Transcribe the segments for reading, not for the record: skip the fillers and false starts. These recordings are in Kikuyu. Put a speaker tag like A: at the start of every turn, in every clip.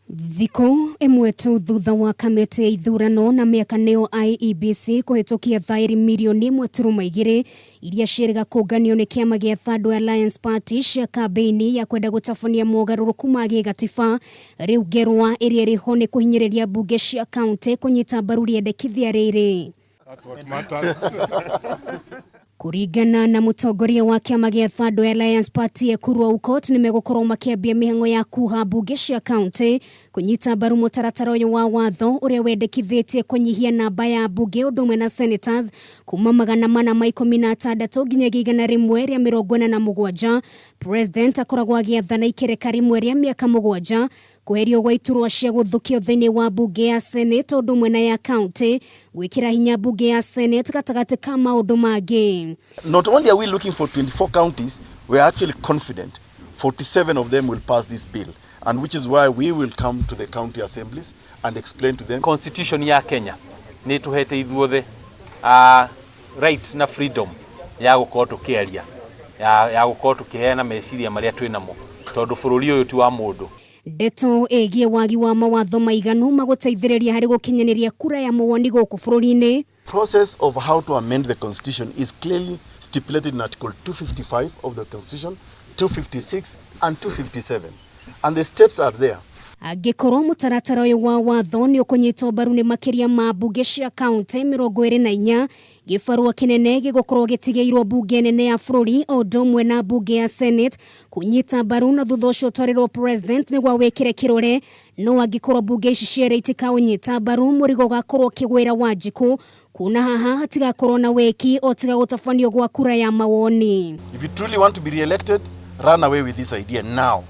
A: Thikũ ĩmwe tu thutha wa kamĩtĩ ya ithurano na mĩaka nĩyo IEBC kũhĩtũkia thaĩri mirioni 1.2 iria ciĩrĩga kũnganio nĩ kĩama gĩa Third Way Alliance Party cia kambĩini ya kwenda gũtabania mogarũrũku ma gĩgatiba. Rĩu ngerwa ĩrĩa ĩrĩ ho nĩ kũhinyĩrĩria mbunge cia kauntĩ kũnyita mbaru rĩendekithia rĩrĩ.
B: That's what matters.
A: Kũringana na mũtongoria wa kĩama gĩa Third Way Alliance Party Ekuru Aukot, nĩ megũkorwo makĩambia mĩhang'o ya kuha mbunge cia kauntĩ kũnyita mbaru mũtaratara ũyũ wa watho ũrĩa wendekithĩtie kũnyihia namba ya mbunge ũndũ ũmwe na senators kuma 416 nginyagia 147. President akoragwo agĩathana ikereka rĩmwe rĩa mĩaka 7. Kweherio gwa iturwa cia gũthũkio thĩinĩ wa mbunge ya Senate ũndũ ũmwe na ya county, gwĩkĩra hinya mbunge ya Senate gatagatĩ ka maũndũ mangĩ.
C: Not only are we looking for 24 counties, we are actually confident 47 of them will pass this bill, and which is why we will come to the county assemblies and explain to them.
D: Constitution ya Kenya nĩ ĩtũhete ithuothe right na freedom ya gũkorwo tũkĩaria, ya gũkorwo tũkĩheana meciria marĩa twĩ namo, tondũ bũrũri ũyũ ti wa mũndũ.
A: Ndeto ĩgiĩ wagi wa mawatho maiganu magũteithĩrĩria harĩ gũkinyanĩria kura ya mawoni gũkũ bũrũri-inĩ.
C: Process of how to amend the constitution is clearly stipulated in Article 255 of the constitution, 256 and 257, and the steps are there.
A: Angĩkorwo mũtaratara ũyũ wa watho nĩ ũkũnyitwo mbaru nĩ makĩria ma mbunge cia kauntĩ 24, gĩbarũa kĩnene gĩgũkorwo gĩtigĩirwo mbunge nene ya bũrũri o ũndũ ũmwe na mbunge ya Senate kũnyita mbaru, na thutha ũcio ũtwarĩrwo president nĩguo awĩkĩre kĩrore. No angĩkorwo mbunge ici cierĩ itikaũnyita mbaru, mũrigo ũgakorwo ũkĩgwĩra Wanjikũ, kuona haha hatigakorwo na weki o tiga gũtabanio gwa kura ya mawoni.
C: If you truly want to be re-elected, run away with this idea now,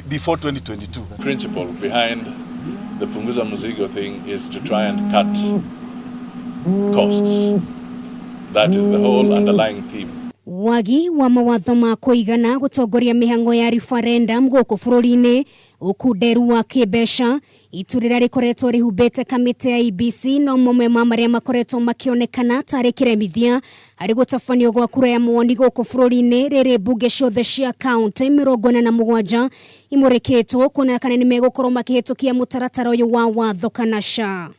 C: before 2022.
E: Principle behind the Punguza Mzigo thing is to try and cut costs. That is the whole underlying theme.
A: Wagi wa mawatho ma kũigana gũtongoria mĩhang'o ya referendum gũkũ bũrũri-inĩ, ũkunderu wa kĩmbeca, itu rĩrĩa rĩkoretwo rĩhumbĩte kamĩtĩ ya IEBC no mamwe ma marĩa makoretwo makĩonekana tarĩ kĩremithia harĩ gũtabanio gwa kura ya mawoni gũkũ bũrũri-inĩ, rĩrĩ mbunge ciothe cia kauntĩ 47 imũrĩkĩtwo kuona kana nĩ megũkorwo makĩhĩtũkia mũtaratara ũyũ wa watho kana ca.